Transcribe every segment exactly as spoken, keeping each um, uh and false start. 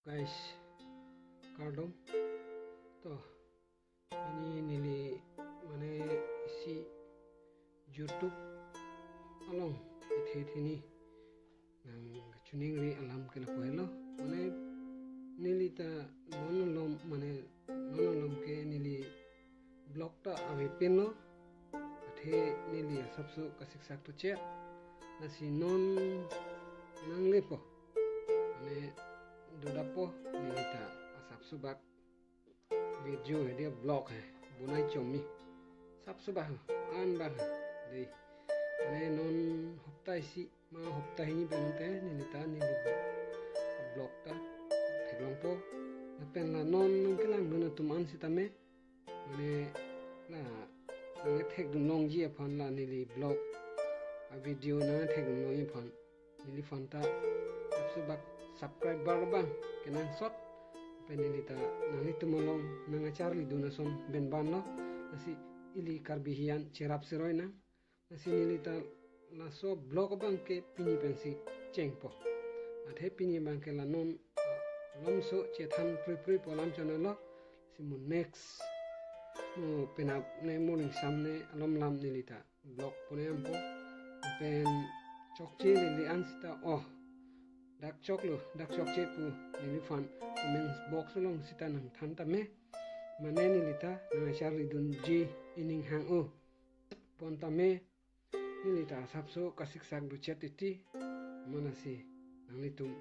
Guys, kardom. To, pini neli mane isi YouTube along athe theni nangkachiningri alam ke lapu helo. Mane neli ta non alom, mane non alom ke neli vlog ta avepinlo. Athe neli asapso kasiksak to chet. Lasi non nanglepo, mane dodapo, neli ta asapso bak video hai dia vlog hai bonai chomi. Sapso bak, an bak hai dei. Mane non hopta isi ma hopta hini pen te neli ta neli vlog ta theklongpo. Lapen la non nangkelangdun atum an sitame, mane la nangthekdun longji aphan, la neli vlog avideo nangthekdun longji aphan, neliphan ta sapso bak subscriber abang kenangsot pen neli ta nanglitum along nangcharlidun ason pen vanlo. Lasi ili Karbi hiyan cherap seroi nang. Lasi neli ta laso vlog abang ke pini pensi chengpo. Athe pini abang ke la non alomso chethan pruipruipo alam chonalo. Si mo next, mo penap ne morning sam ne alom lam neli ta vlog pone ampo. Pen chokche lele an sita, oh, dak choklo, dak chokche pu neliphan comment box along sita nangthan tame. Mane neli ta nangcharlidunji ining hang-o pon tame, neli ta asapso kasiksak do chet titi. Manasi nanglitum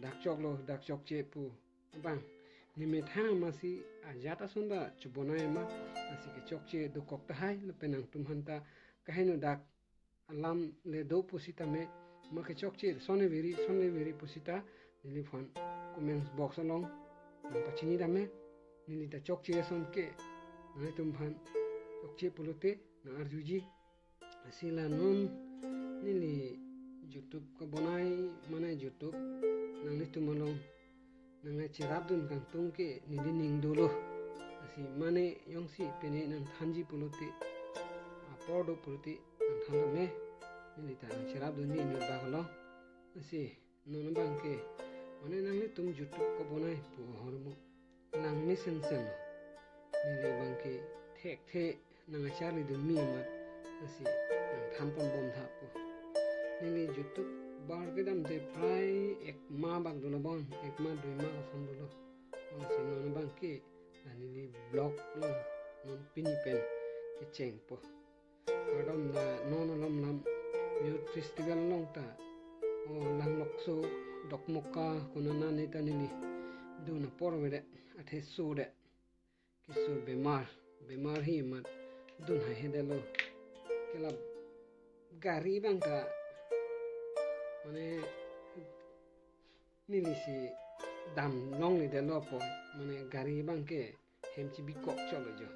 dak choklo, dak chokche pu abang nemethang masi ajat ason ta chobonai ma, lasi kechokche dokok tahai. Lapen nangtumphan ta kaheno dak alam le do pusitame, ma kechokche soneveri, soneveri pusita neliphan comments box along nangpachini tame. Neli ta chokche ason ke nanglitumphan chokche pulote nangarjuji. Lasi la non neli YouTube kabonai, mane YouTube nanglitum along nangcherapdun kangtung ke neli ning dolo. Lasi mane jongsi pine nangthanji pulote, apor do pulote nangthan tame, neli ta nangcherapdunji inut bak along. Lasi non abang ke mane nanglitum YouTube kabonai pu ahormu langmesensen lo. Neli abang ke thekthe nangcharlidun mi amat, lasi nangthan ponbom tha pu. Neli YouTuber kedam te prai ekma bak dolo bon, ekma doima ason dolo. Lasi non abang ke la neli vlog along non pini pen kechengpo. Kardom, la non alom lam youth festival along ta, o Langlokso, Dokmoka, konana ne ta neli dun apor avedet, athe sodet. Keso bemar, bemar hi amat dun haihedetlo. Ke la gari abang ta mane neli si dam longledetlo pu, mane gari abang ke hem chibikok chotlo jo.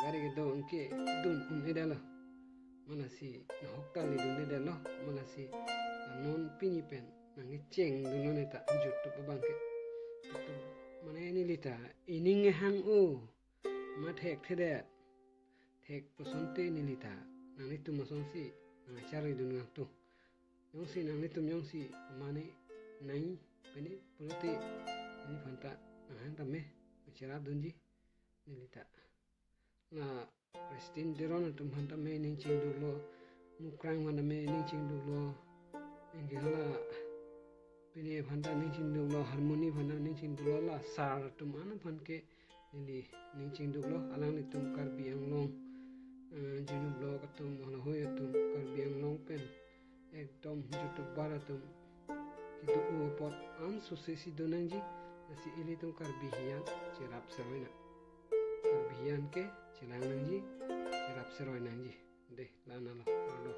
Gari kedo anke dun un-edetlo. Manasi nahok ta ledunledetlo. Manasi non pini pen nangkechengdunlo ne ta YouTube abang ke. Tutu mane neli ta ining hang-o ma thekthedet. Thek pusonte neli ta nanglitum asonsi nangcharlidun kangtung. Jongsi nanglitum jongsi mane nai pene pulote neliphan ta nanghang tame, nangcherapdunji neli ta. La Christian Teron atum aphan tame ning chingduklo, Mukrang aphan tame ning chingduklo, anke hala pine aphan ta ning chingduklo, Harmony aphan ta ning chingduklo, la sar atum an aphan ke neli ning chingduklo. Alanglitum Karbi Anglong, eh, Jinu Vlog atum, hala hoi atum Karbi Anglong pen ekdom YouTuber atum kedo-o apot an success si do nangji. Lasi ilitum Karbi hiyan cherap seroi nang. Karbi hiyan ke chelang nangji, cherap seroi nangji. Dei, la-an lo, arlo.